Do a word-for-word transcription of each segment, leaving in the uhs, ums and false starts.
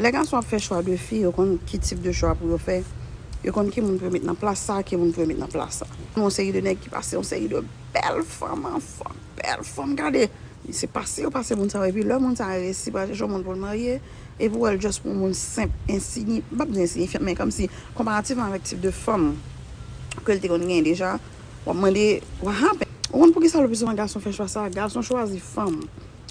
Lè gason ap fè chwa de fi, yo konn ki tip de chwa pou yo fè. Yo konn ki moun pou yo met nan plas sa, ki moun pou yo met nan plas sa. Gen yon seri de nèg ki pase yon seri de bèl fanm, anfan, bèl fanm, gade. Se pase yo pase moun sa yo, epi lè moun sa resi pral chèche yon moun pou l marye, epi w wè l just pou yon moun senp, ensiyi-, m p ap di ensiyifyan, men kòmsi, konparativman avèk tip de fanm ke l te konn genyen deja, w ap mande, what happened? Ou konn poukisa leplizouvan gason fè chwa sa? Gason chwazi fanm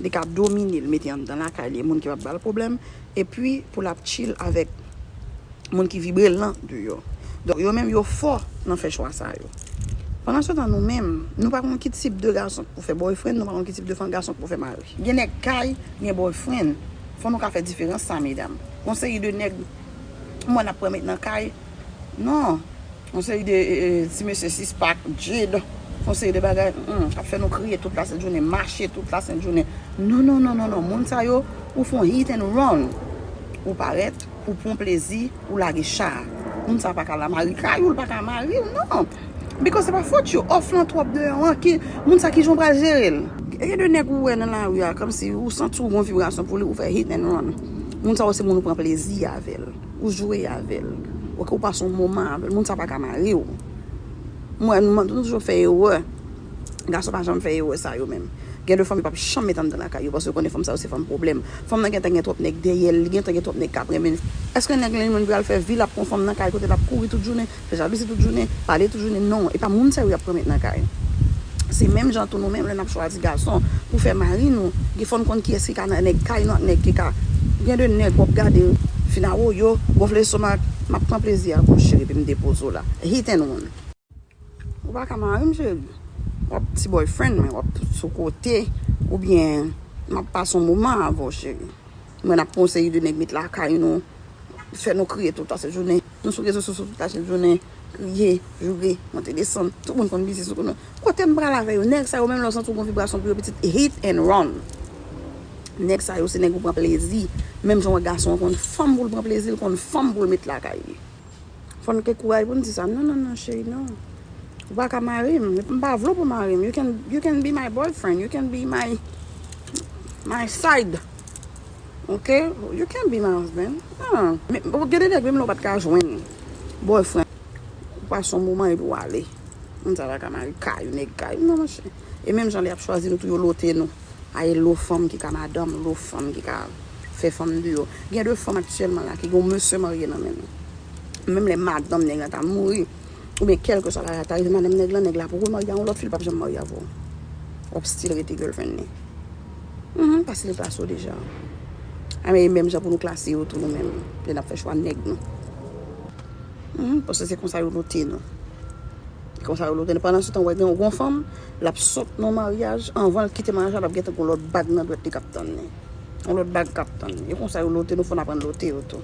li ka domine l, mete anndan lakay li, e moun ki p ap ba l pwoblèm, epi pou l ap chill avèk moun ki vibre l lan deyò. Donk, yo menm, yo fò nan fè chwa sa yo. Pandan se tan, nou menm, nou pa konn ki tip de gason pou fè boyfriend, nou pa konn ki tip de fanm gason pou fè mari. Gen nèg kay, gen boyfriend. Fò nou ka fè diferans sa, medam. Yon seri de nèg, mwen ap pran met nan kay. Non. Yon seri de e, e, ti mesye six pack, Jade, yon seri de bagay, mm, k ap fè nou kriye tout lasent jounen, mache tout lasent jounen. Non, non, non, non, non. Moun sa yo, ou fè yon hit and run. Ou parèt, ou pran plezi, ou lage cha. Moun sa pa ka la mari kay ou, l pa ka mari w, non. Because se pa fòt yo, òf lan twòp deyò an, ki, moun sa ki jan w pral jere l? Gen de nèg ou wè nan lari a, kòmsi ou santi w gon vibrasyon pou li, ou fè hit and run. Moun sa yo se moun ou pran plezi avè l. Ou jwe avè l. Oke, ou pase yon moman avè l. Moun sa pa ka mare w. Mwen, nou, nou toujou fè erè. Gason pa janm fè erè sa yo menm. Gen de fanm yo p ap janm met anndan lakay yo, paske yo konnen fanm sa yo se fanm pwoblèm. Fanm nan gentan gen twòp nèg dèyè l, li gentan gen twòp nèg k ap renmen l. Èske nèg lan li menm pral fè vi l ap pran fanm nan kay kote l ap kouri tout jounen, fè jalouzi tout jounen, pale tout jounen? Non, e pa moun sa yo y ap pran met nan kay. Se menm jan tou nou menm lè n ap chwazi gason pou fè mari nou, gen fò n konn kiyès ki ka nan nèg kay nou ak nèg ki ka. Gen de nèg w ap gade fin awoyo, gonfle lestomak, m ap pran plezi avè w cheri, epi m depoze w la. Hit and run. Ou pa ka mari m cheri. W ap ti boyfriend mwen, w ap sou kote, oubyen m ap pase yon moman avè w cheri. Mwen ap pran yon seri de nèg met lakay nou, fè nou kriye tout lasent jounen. Nou sou rezo sosyo tout lasent jounen, kriye, joure, monte desann. Tout moun konn biznis nou konn. Kote m pral avè yo? Nèg sa yo menm lè w santi w gon vibrasyon pou yo pitit, hit and run. Nèg sa yo se nèg ou pran plezi. Menm jan w wè gason an konn fanm pou l pran plezi, l konn fanm pou l met lakay li. Fò n gen kouraj pou n di sa. Non, non, non, cheri, non. Ou pa ka mari m. M pa vle w pou mari m. You can, you can be my boyfriend. You can be my, my side. Ok? You can be my husband. Ah, men, bon, gen de nèg menm lè w pa t ka jwenn boyfriend. Ou pase yon moman epi w ale. Moun sa pa ka mari kay ou, nèg kay ou. Non, monchè. E menm jan lè y ap chwazi nou tou, yo lote nou. Ay, lo fanm ki ka madanm, lo fanm ki ka fè fanm deyò. Gen de fanm aktyèlman la ki gen yon mesye marye nan men l. Menm lè madanm nèg la ta mouri, oubyen kèlkeswa bagay ta rive madanm nèg la, nèg la poko marye a yon lòt fi, l p ap janm marye avè w. W ap still rete girlfriend li. Mhm, paske li klase w deja. A, men e menm jan pou nou klase yo tou nou menm, lè n ap fè chwa nèg nou. Mhm, paske se konsa yo lote nou. Konsa yo lote nou. Pandan se tan, w wè gen yon gwo fanm, l ap sot nan maryaj, anvan l kite maryaj la, l ap gentan gen yon lòt bag nan dwèt li k ap tann li. Yon lòt bag k ap tann li. E konsa yo lote nou, fò n aprann lote yo tou.